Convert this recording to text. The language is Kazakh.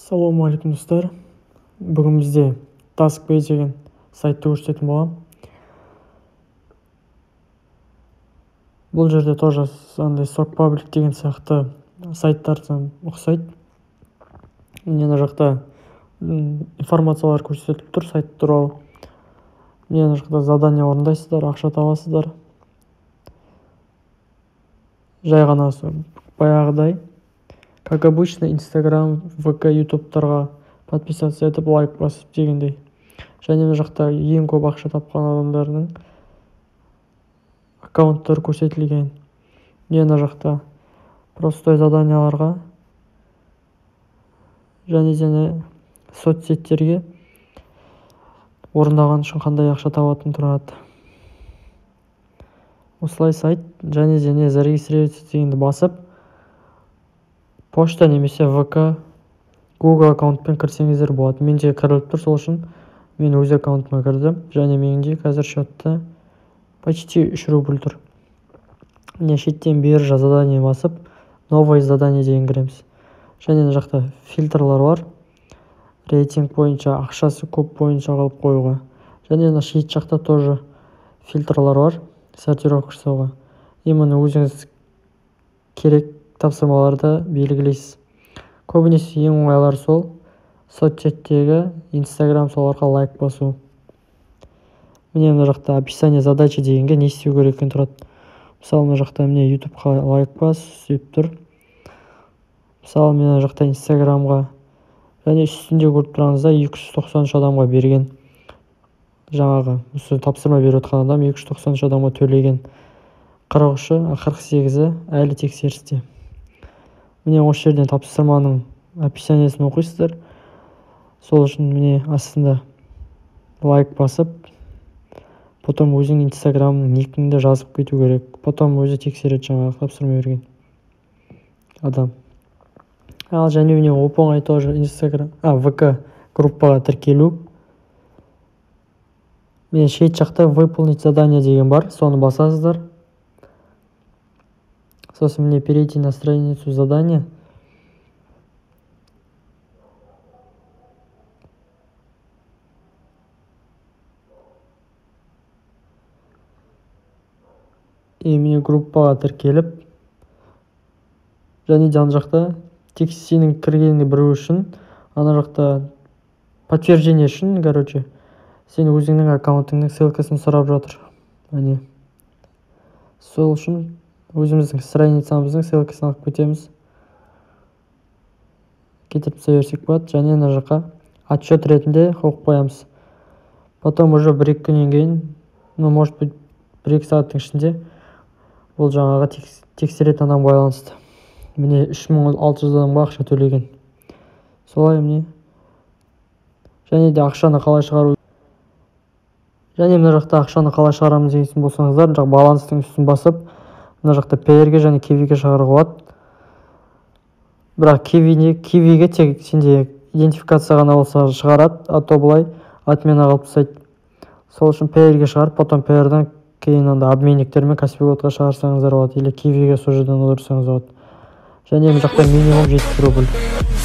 Ассалаумағалейкум, достар. Бүгін бізде TaskPay деген сайтты көрсететін боламын. Бұл жерде тоже андай Сок Паблик деген сияқты сайттардан ұқсайды. Міне, ана жақта информациялар көрсетіліп тұр сайт туралы. Міне, ана жақта задание орындайсыздар, ақша табасыздар. Жай ғана баяғыдай, как обычно, Инстаграм, ВК, Ютубтарға подписаться етіп, лайк басып дегендей. Және мына жақта ең көп ақша тапқан адамдардың аккаунттары көрсетілген. Міне, ана жақта простой заданияларға және соцсеттерге орындаған үшін қандай ақша табатыны тұрады. Осылай сайт. Және зарегистрироваться дегенді басып, почта немесе ВК, Google аккаунтпен кірсеңіздер болады. Менде кіріліп тұр, сол үшін мен өз аккаунтыма кірдім. Және менде қазір счетта почти 3 рубль тұр. Міне, шеттен биржа задание басып, новое задание деген кіреміз. Және мына жақта фильтрлар бар. Рейтинг бойынша, ақшасы көп бойынша қылып қоюға. Және мына шет жақта тоже фильтрлар бар, сортировка жасауға. Именно өзіңіз керек тапсырмаларды белгілейсіз. Көбінесе ең оңайлары сол соцсеттегі Инстаграм, соларға лайк басу. Міне, мына жақта описание задачи дегенге не істеу керек екені тұрады. Мысалы, мына жақта, міне, Ютубқа лайк бас деп тұр. Мысалы, мен мына жақта Инстаграмға, және үстінде көріп тұрғаныңыздай 293 адамға берген. Жаңағы осы тапсырма беріп отқан адам 293 адамға төлеген. 43-і, 48-і әлі тексерісте. Міне, осы жерден тапсырманың описаниесін оқисыздар. Сол үшін, міне, астында лайк басып, потом өзің Инстаграмның никіңді жазып кету керек. Потом өзі тексереді жаңағы тапсырма берген адам. Ал және, міне, оп-оңай тоже Инстаграм, ВК группаға тіркелу. Міне, шет жақта выполнить задание деген бар, соны басасыздар. Сосын, міне, перейти на страницу задания. И, міне, группаға тіркеліп, және де ана жақта тек сенің кіргеніңді білу үшін, ана жақта подтверждение үшін, короче, сен өзіңнің аккаунтыңның ссылкасын сұрап жатыр. Міне. Сол үшін өзіміздің страницамыздың ссылкасын алып кетеміз. Кетіріп тастай берсек болады. Және ана жаққа отчет ретінде қойып қоямыз. Потом уже бір-екі күннен кейін, ну, может быть, бір-екі сағаттың ішінде ол жаңағы тексеретін адам байланысты. Міне, 3600 адамға ақша төлеген. Солай, міне. Және де ақшаны қалай шығару. Және мына жақта ақшаны қалай шығарамыз деген болсаңыздар, мына жақ баланстың үстін басып, мына жақта Payeer-ге және Кивиге шығаруға болады. Бірақ Кивиге тек сенде идентификация ғана болса шығарады, а то былай отмена қылып тастайды. Сол үшін Payeer-ге шығарып, потом Payeer-дан кейін анда обменниктермен Каспи Голдқа шығарсаңыздар болады, или Кивиге сол жерден аударсаңыз болады. Және мына жақта минимум 70 рубль.